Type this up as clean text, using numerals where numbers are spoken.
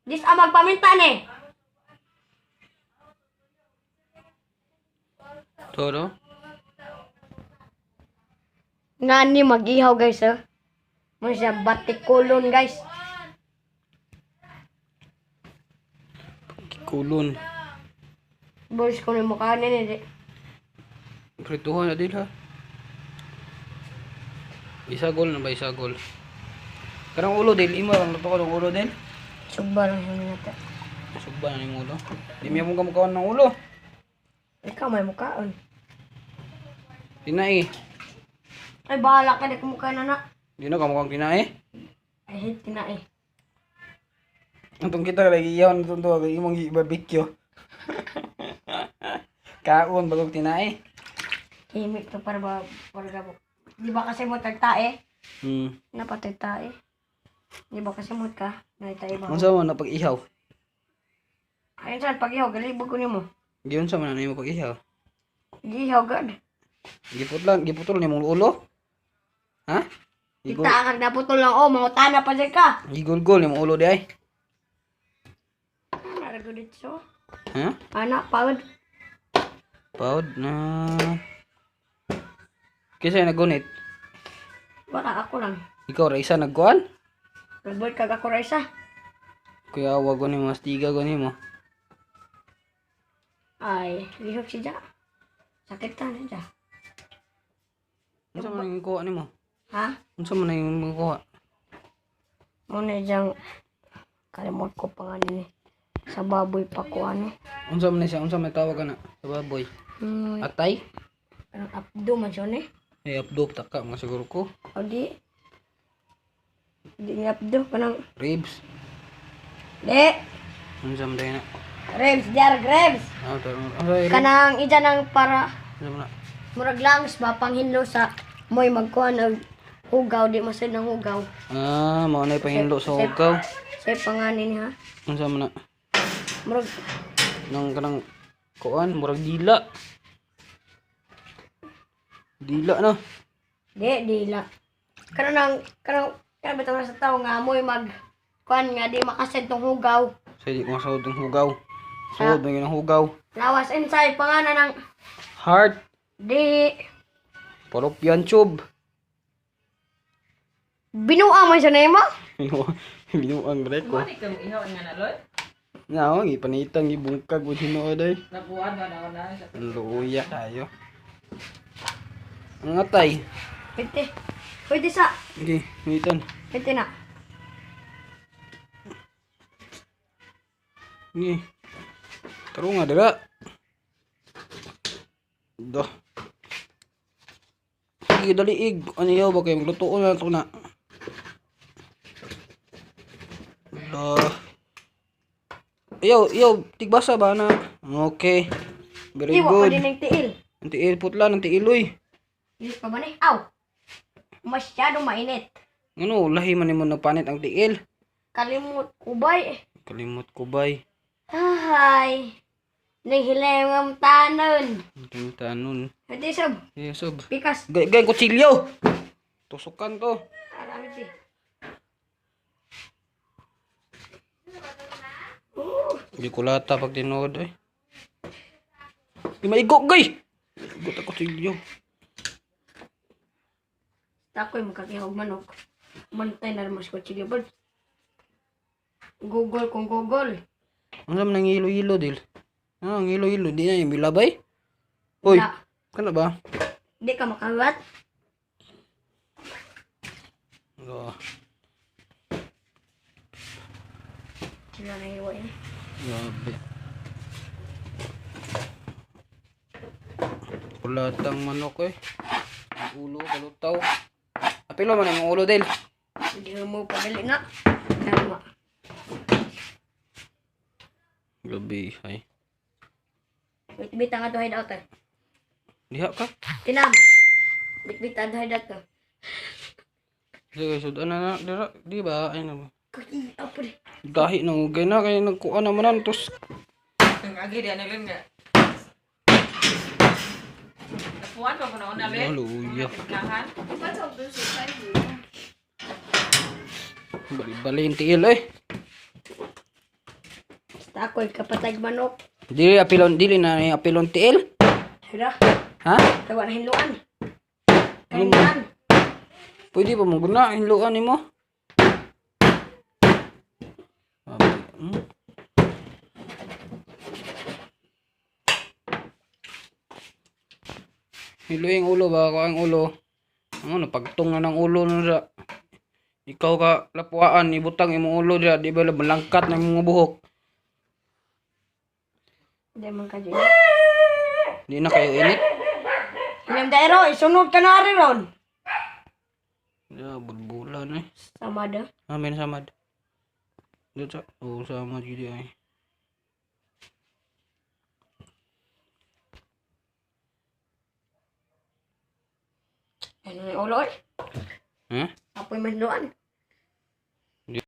Dis ang magpaminta ni. Todo. Ngani mag-ihaw, guys, oh. Mo siya batikulon, guys. Kulon. Boys ko ni mukha ni ni. Prituhan na din ha. Isagol na ba isagol? Karang ulo del, imo ang luto ko ng ulo del. Sugba lang siya nata. Sugba na yung ulo. Di miya mong kamukaon ng ulo. Ikaw may mukhaon. Tinai. Ay, bahala ka, di ko mukha na na. Di na kamukhang tinai. I hate tinae. Antong kita lagi iyaw na itong duha kay imong i-barbecue. Kaon bagong tinai. Himik to para ba para gabo. Di ba kasi mo tagtae? Napatay tae. Di ba kasi mo ka? Naitae ba? Unsa man na pag-ihaw? Ayun saan pag-ihaw, galibog ko nimo. Giun sa man na nimo pag-ihaw? Gihaw gad. Giputlan, giputol nimong ulo? Ha? Gigol, Kita kag naputol lang oh, mangutana pa jud ka. gigulgol nimong ulo di ay. Ana ra gud so. Ha? Ana pagod. Paod na. Kinsa nagunit? Wala, ako lang. Ikaw ra isa nagkuan? Nagboy kag ako ra isa. Kuya wag ko nimo astiga ko nimo. Ay, lihok siya. Sakit ta na siya. Unsa man ang kuha nimo? Ha? Unsa man ang kuha? Muna diyang kalimot ko pa nga nini. Sa baboy pa ko ano. Unsa man siya? Unsa may tawag ana? Sa baboy. Atay? Parang abdo man siya ni. Ay abdo taka mga siguro ko. O di. Di ni abdo kanang Ribs. di. Unsa man dai na? Ribs, diar ribs. Ah, taro. Unsa ay ribs? Kanang ija nang para Unsa man na? murag langs ba panghinlo sa moy magkuan og hugaw di masud ng hugaw. Ah, mao na panginlo sa hugaw. Sa panganin ha. Unsa man na? Murag Nang kanang kuan murag dila. Dila na. di dila. Kanang kanang kanang bitaw na sa tao nga moy mag kuan nga di makasad tong hugaw. Sa di ko masahod ng hugaw. Suod man gyud ang hugaw. Lawas inside panganan ng Heart. di Fallopian tube. binuang man siya nimo. Binuang rek ko. Mani kang ihaw nga na loy. Nao, gipanitang gibungkag ug hinuod ay. Nabuan ba na na sa Luya kayo. Ang atay. Pwede. Pwede sa. Okay, ngitan. Pwede na. Ni. Taro nga dira. Do. Sige, dali ig. Ano yaw ba kayo? Maglutuon na ito na. Do. Iyaw, iyaw, tigbasa ba na? Okay. Very Iwa pa good. din ang tiil. Ang tiil, putla, ang tiil, uy. Diyos pa ba ni? Aw! Masyado mainit. Ano, lahi man nimo nagpanit ang tiil. Kalimot kubay. Kalimot ko bay. Ay! Nanghilang ang tanon. Ang tanon. Pwede sob. Eh, sob. Pikas. Gay, gay, kutsilyo! Tusukan to. Arami ti. Hindi ko lata pag tinuod eh. Di maigo, gay! Maigo ta kutsilyo. Takoy magkakihog manok. Mantay na rin mas kutsilyo bird. Google kung Google. Ano naman ang hilo-hilo, Dil? Ano ang hilo-hilo? Di na yung bilabay? Uy, Na, kano ba? di ka makawat. Oh, Sila na hiwa eh. grabe. Kulatang manok eh. Ang ulo, kalutaw. Apilo man ang ulo, Dil. Hindi mo padali na. Tama. Grabe, ay. Bitbit ang ato hideout eh. Diha ka. Tinam. Bitbit ang hideout to. Sige, sudan na na. Dira, di ba? Ay na ba? Kaki, apo di. Gahi nang ugay na kay nagkuha naman nan tos Kang agi di ana nga. Napuan ba na una le? Luya. Timplahan. Bali-bali yung tiil eh. Sa ako'y kapatay manok. Dili apilon, dili na ni apilon tiil. Hira, Ha? tawa na hinluan. Kahinluan. Pwede pa mo guna hinluan nimo. Hiluin ulo ba ako ang ulo. Ano pagtong na ng ulo no sa ikaw ka lapuaan ibutang imong ulo dira di ba malangkat na imong buhok. Hindi man ka dyan. Di na kayo init. Ilang daero, isunod ka na rin ron. Ya bulbulan eh. Sama da. Amin samad. Dito sa oh samad gid ay. Ano na yung ulo eh? Ha? Apoy mahinluan.